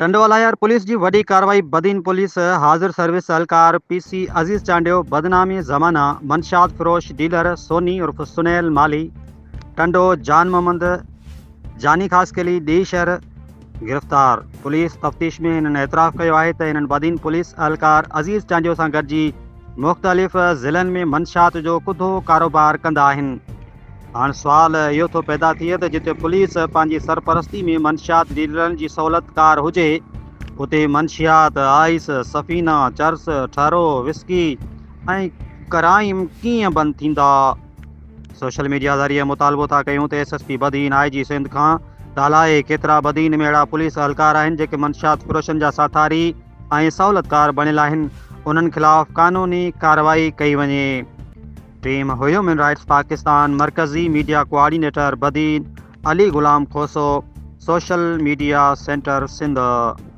Tando Allahyar police جي وڏي ڪارروائي، بدين پوليس حاضر سروس اهلڪار پي سي عزيز چانڊيو، بدنامي زمانه منشيات فروش ڊيلر سوني عرف سنيل مالهي، ٽنڊو جان محمد جاني خاصخيلي ڏيهي شهر گرفتار. پوليس تفتيش ۾ هنن اعتراف ڪيو آهي ته هنن بدين پوليس اهلڪار عزيز چانڊيو سان گڏجي مختلف ضلعن ۾ منشيات جو ڪڌو ڪاروبار ڪندا آهن. هاڻ سوال اهو ٿو پيدا ٿئي ته جتي پوليس پنهنجي سرپرستي ۾ منشيات ڊيلرن جي سهولتڪار هجي، اتي منشيات، آئس، سفينا، چرس، ٺرو، وسڪي ۽ ڪرائيم ڪيئن بند ٿيندا؟ سوشل ميڊيا ذريعي مطالبو ٿا ڪيون ته S S P Badin, I G Sindh کان ته الائي ڪيترا بدين ۾ اهڙا پوليس اهلڪار آهن جيڪي منشيات فروشن جا ساٿاري ۽ سهولتڪار بڻيل آهن، انهن خلاف قانوني ڪارروائي ڪئي وڃي. ٽيم هيومن رائٽس پاڪستان مرڪزي media coordinator Badin Ali Ghulam Khoso, social media centre Sindh.